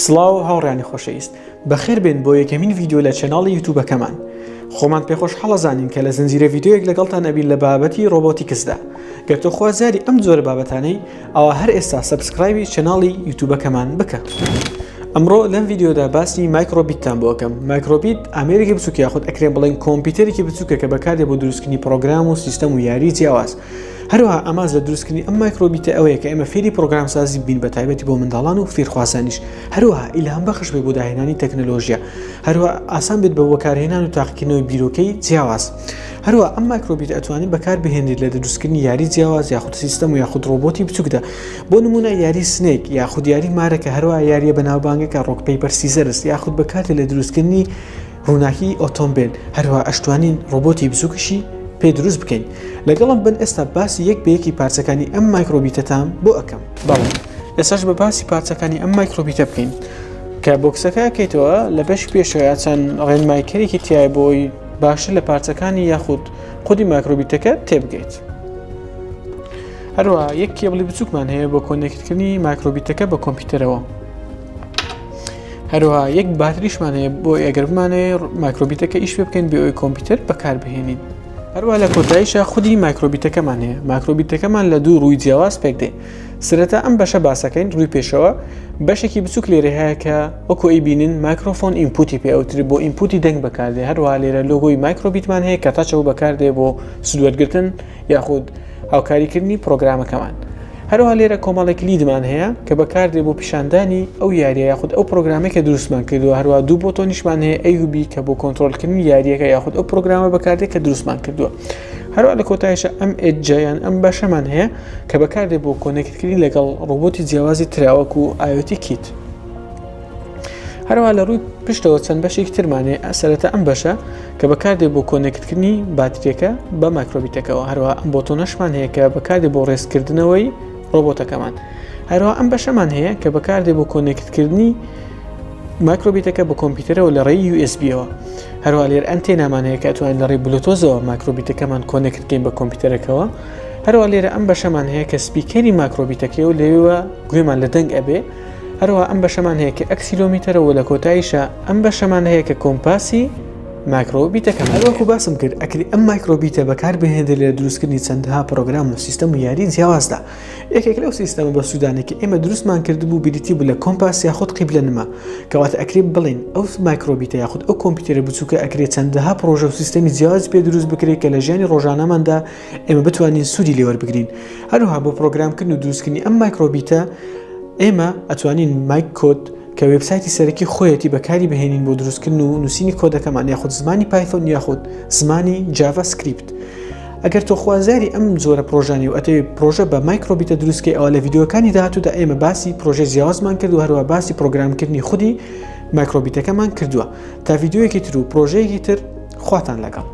سڵاو هاوڕیانی خۆشەویست بەخێر بێن بۆ یەکەمین ڤیدیۆ لە channel ی یوتوبەکەمان خۆمان پێخۆشحاڵەزانین کە لە زنجیرە ڤیدیۆیەک لەگەڵتان ئەبین لە بابەتی robotics دا گەر تۆ خوازیاری ئەم جۆرە بابەتانەی ئەوا هەر ئێستا subscribe ی channel ی یوتوبەکەمان بکە. ئەمڕۆ لەم ڤیدیۆدا باسی micro:bit تان بۆ ئەکەم micro:bit ئامێرێکی بچوک یاخود ئەکرێ بڵێن کۆمپیوتەرێکی بچووکە کە بەکاردێ بۆ دروستکردنی پرۆگرام و سیستەم و یاری جیاواز هەروەها ئامانج لە دروستکردنی ئەم micro:bit ە ئەوەیە کە ئێمە فێری پرۆگرامسازی بین بە تایبەتی بۆ منداڵان و فێرخوازانیش هەروەها ئیلهام بەخش بێ بۆ داهێنانی تەکنەلۆژیا هەروەها ئاسان بێت بە وەکارهێنان و تاقیکردنەوەی بیرۆکەی جیاواز هەروەها ئەم micro:bit ئەتوانێت بەکار بهێنرێت لە دروستکردنی یاری جیاواز یاخود سیستەم و یاخود ڕۆبۆتی بچووکدا بۆ نمونە یاری snake یاخود یاری مارەکە هەروەها یاریە بەناوبانگەکە rock paper scissors یاخود بەکارێت لە دروستکردنی ڕووناکی ئۆتۆمبێل هەروەها ئەشتوانین ڕۆبۆتی بچووکیشی پێ دروست بکەین لەگەڵم بن ئێستا باسی یەک بە یەکی پارچەکانی ئەم micro:bit ەتان بۆ ئەکەم بەڵێ ئێستاش بە باسی پارچەکانی ئەم micro:bit ە بکەین کە box ەکە ئەکەیتەوە لە بەشی پێشەوە چەند ڕێنمایکەرێکی تایە بۆی باشتر لە پارچەکانی یاخود خودی micro:bit ەکە تێبگەیت. هەروە یەک کێبڵی بچووکمان هەیە بۆ connect کردنی micro:bit ەکە بە کۆمپیوتەرەوە. هەروەها یەک باتریشمان هەیە بۆ ئەگەر بمانەوێت micro:bit ەکە ئیش پێ بکەین بێ ئەوەی کۆمپیوتەر بەکاربهێنین. هەروە لە کۆتاییشا خودی micro:bit ەکەمان هەیە micro:bit ەکەمان لە دوو ڕووی جیاواز پێک دێ سەرەتا ئەم بەشە باسەکەین ڕووی پێشەوە بەشێکی بچوک لێرە هەیە کە وەکو ئەی بینن microphone input ی پێ ئەوتری بۆ input ی دەنگ بەکاردێ هەروە لێرە لۆگۆی micro:bit مان هەیە کە touch ەوە بەکاردێ بۆ سوودوەرگرتن یاخود هاوکاریکردنی پرۆگرامەکەمان. هەروەها لێرە کۆمەڵێک LED مان هەیە کە بەکاردێ بۆ پیشاندانی ئەو یاریە یاخود ئەو پرۆگرامەی کە دروستمان کردووە هەروە دوو button یشمان هەیە A و B کە بۆ کۆنترۆلکردنی یاریەکە یاخود ئەو پرۆگرامە بەکاردێ کە دروستمان کردووە هەروە لە کۆتایشە ئەم edge ە یان ئەم بەشەمان هەیە کە بەکاردێ بۆ connect کردنی لەگەڵ ڕۆبۆتی جیاوازی ترا وەکو IoT kit. هەروە لە ڕووی پشتەوە چەند بەشێکی ترمان هەیە سەرەتا ئەم بەشە کە بەکاردێ بۆ connect کردنی باتریەکە بە micro:bit ەکەوە هەروە ئەم button ەشمان هەیە کە بەکاردێ بۆ ڕێزکردنەوەی ڕۆبۆتەکەمان هەروە ئەم بەشەمان هەیە کە بەکاردێ بۆ connect کردنی micro:bit ەکە بە کۆمپیوتەرەوە لە ڕێی USB-ەوە هەروە لێر antenna مان هەیە کە ئەتوانین لە ڕێی Bluetooth ەوە micro:bit ەکەمان connect بکەین بە کۆمپیوتەرەکەوە هەروە لێرە ئەم بەشەمان هەیە کە speaker ی micro:bit ەکەی و لەوێوە گوێمان لە دەنگ ئەبێ هەروەها ئەم بەشەمان هەیە کە accelerometer ە و لە کۆتاییشا ئەم بەشەمان هەیە کە compass ی micro:bit ەکەمان هەیە. هەروەکو باسم کرد ئەکرێ ئەم micro:bit ە بەکار بهێنرێت لە دروستکردنی چەندەها پرۆگرام و سیستەم و یاری جیاوازدا. یەکێک لەو سیستەمە بەسوودانەی کە ئێمە دروستمان کردبوو بریتی بوو لە compass یاخود قیبلە نما. کەواتە ئەکرێ بڵێین ئەو micro:bit ە یاخود ئەو کۆمپیوتەرە بچووکە ئەکرێ چەندەها پرۆژە و سیستەمی جیاواز پێ دروست بکرێت کە لە ژیانی ڕۆژانەماندا ئێمە بتوانین سوودی لێ وەربگرین. هەروەها بۆ پرۆگرامکردن و دروستکردنی ئەم micro:bit ە ئێمە ئەتوانین MakeCode کە وێبسایتی سەرەکی خۆیەتی بەکاری بهێنین بۆ دروستکردن و نووسینی کۆدەکەمان یاخود زمانی Python یاخود زمانی JavaScript. ئەگەر تۆ خوازیاری ئەم جۆرە پرۆژانی و ئەتەوێت پرۆژە بە micro:bit ە دروستکەی ئەوە لە ڤیدیۆکانی داهاتوودا ئێمە باسی پرۆژەی جیاوازمان کرد و هەروە باسی پرۆگرامکردنی خودی micro:bit ەکەمان کردووە تا ڤیدیۆیەکی تر و پرۆژەیەکی تر خواتان لەگەڵ.